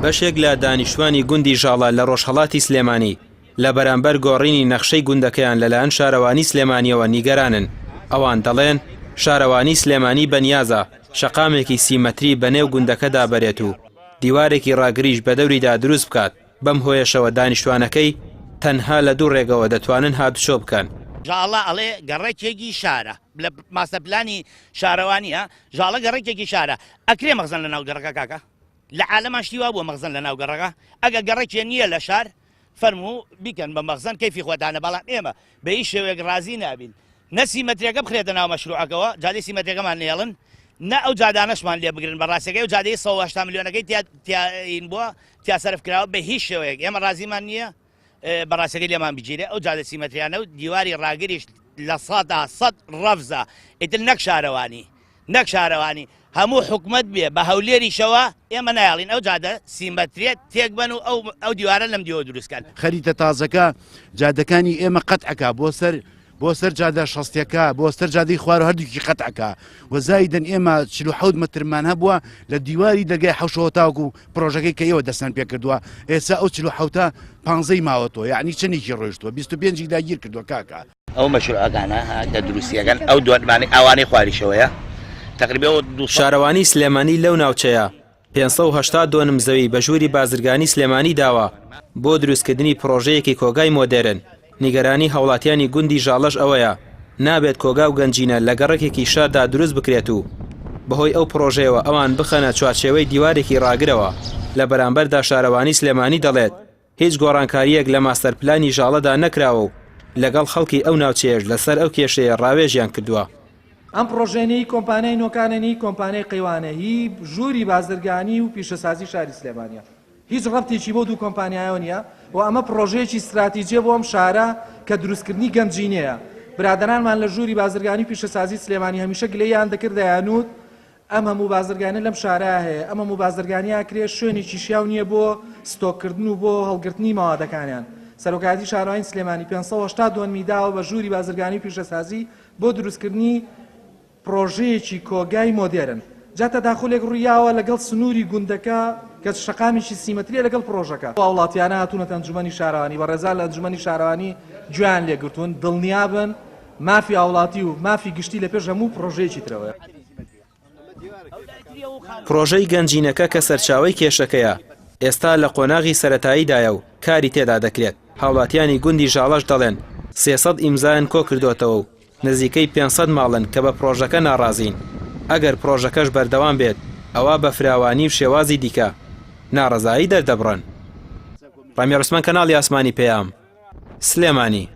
بەشێک لە دانیشتوانی گوندی ژاڵە لە ڕۆژهەڵاتی سلێمانی لە بەرامبەر گۆڕینی نەخشەی گوندەکەیان لەلایەن شارەوانی سلێمانیەوە نیگەرانن، ئەوان دەڵێن، شارەوانی سلێمانی بەنیازە شەقامێکی سی مەتری بەنێو گوندەکەدا بەرێت و دیوارێکی ڕاگریش بەدەوریدا دروست بکات، بەم هۆیەشەوە دانیشتوانەکەی تەنها لە دوو ڕێگەوە دەتوانن هاتوچۆ بکەن. ژاڵە ئەڵێ گەڕەکێکی شارە لە ماستەرپلانی شارەوانیە ژاڵە گەڕەکێکی شارە ئەکرێ مەخزەن لەناو گەڕەکە کاکە لە عالەما شتی وا بووە مەخزەن لەناو گەڕەکە ئەگە گەڕەکێ نییە لە شار فەرموو بیکەن بە مەخزەن کەیفی خۆتانە بەڵام ئێمە بە هیچ شێوەیەک ڕازی نابین نە سیمەترێکە بخرێتە ناو مەشروعەکەوە جادەی سیمەترێکەمان نێڵن نە ئەو جادانەشمان لێ بگرن بە ڕاستەکەی ئەو جادەی 180 ملیۆنەکەی تیا تیا بووە تیا سەرف کراوە بە هیچ شێوەیەک ئێمە ڕازیمان نییە بە ڕاستەکەی لێمان بگیرێ ئەو جادە سیمەتریانە و دیواری ڕاگریش 100% ڕەفزە ئیتر نەک شارەوانی نەک شارەوانی هەموو حکومەت بێ بە هەولێریشەوە ئێمە نایەڵین ئەو جادە سیمەتریە تێک بەن و ئەو ئەو دیوارە لەم دیوە دروست کەن. خەریتە تازەکە جادەکانی ئێمە قەت ئەکا بۆ سەر بۆ سەر جادە شەستەکە بۆ سەر جادەی خوار هەردووکی قەت ئەکا و زایدن ئێمە 47 مترمان هەبووە لە دیواری دەرگای حەوشەوە تاوەکو پرۆژەکەی کە ئێوە دەستان پێ کردووە ئێستا ئەو 47 پانزەی ماوەتەوە یعنی چەندێکی ڕۆیشتووە 25 داگیر کردووە کاکە. ئەو مەشروعەکانە کە دروستیەکەن ئەو دوانمانی ئەوانەی خواریشەوەیە تقریبا ئەو 200 شارەوانی سلێمانی لەو ناوچەیە 580 دۆنم زەوی بە ژووری بازرگانی سلێمانی داوە بۆ دروستکردنی پڕۆژەیەکی کۆگای مۆدێرن، نیگەرانی هاوڵاتیانی گوندی ژاڵەش ئەوەیە نابێت کۆگا و گەنجینە لە گەڕەکێکی شاردا دروست بکرێت و بەهۆی ئەو پڕۆژەیەوە ئەوان بخەنە چوارچێوەی دیوارێکی ڕاگرەوە، لە بەرامبەردا شارەوانی سلێمانی دەڵێت، هیچ گۆڕانکارییەک لە ماستەرپلانی ژاڵەدا نەکراوە و لەگەڵ خەڵکی ئەو ناوچەیەش لەسەر ئەو کێشەیە ڕاوێژیان کردووە. ئەم پڕۆژەیە نە هی کۆمپانیای نۆکانە نە هی کۆمپانیای قەیوانە، هی ژووری بازرگانی و پیشەسازی شاری سلێمانییە. هیچ ڕەبتێکی بەو دوو کۆمپانیایەوە نییە و ئەمە پڕۆژەیەکی ستراتیجییە بۆ ئەم شارە کە دروستکردنی گەنجینەیە. برادەرانمان لە ژووری بازرگانی و پیشەسازی سلێمانی هەمیشە گلەییان دەکرد دەیانوت ئەم هەموو بازرگانیە لەم شارە هەیە، ئەم هەموو بازرگانیە ئەکرێ، شوێنێکی شیاو نییە بۆ ستۆککردن و بۆ هەڵگرتنی مەوادەکانیان. سەرۆکایەتی شارەوانی سلێمانی 580 دۆنمی داوە بە ژووری بازرگانی و پیشەسازی بۆ دروستکردنی پڕۆژەیەکی کۆگای مۆدێرن. جا تەداخولێک ڕوویاوە لەگەڵ سنووری گوندەکە کە شەقامێکی سی مەتریە لەگەڵ پڕۆژەکە. هاوڵاتیانە هاتوونەتە ئەنجومەنی شارەوانی، بەڕێزان لە ئەنجومەنی شارەوانی گوێیان لێگرتوون، دڵنیابن مافی هاوڵاتی و مافی گشتی لە پێش هەموو پڕۆژەیەکی ترەوەیە. پڕۆژەی گەنجینەکە کە سەرچاوەی کێشەکەیە، ئێستا لە قۆناغی سەرەتاییدایە و کاری تێدا دەکرێت، هاوڵاتیانی گوندی ژاڵەش دەڵێن، 300 ئیمزایان کۆکردۆتەوە و نزیکەی 500 ماڵن کە بە پڕۆژەکە ناڕازین، ئەگەر پڕۆژەکەش بەردەوام بێت ئەوا بە فراوانی و شێوازی دیکە ناڕەزایی دەردەبڕن. ڕامیار عوسمان کەناڵی ئاسمانی پەیام، سلێمانی.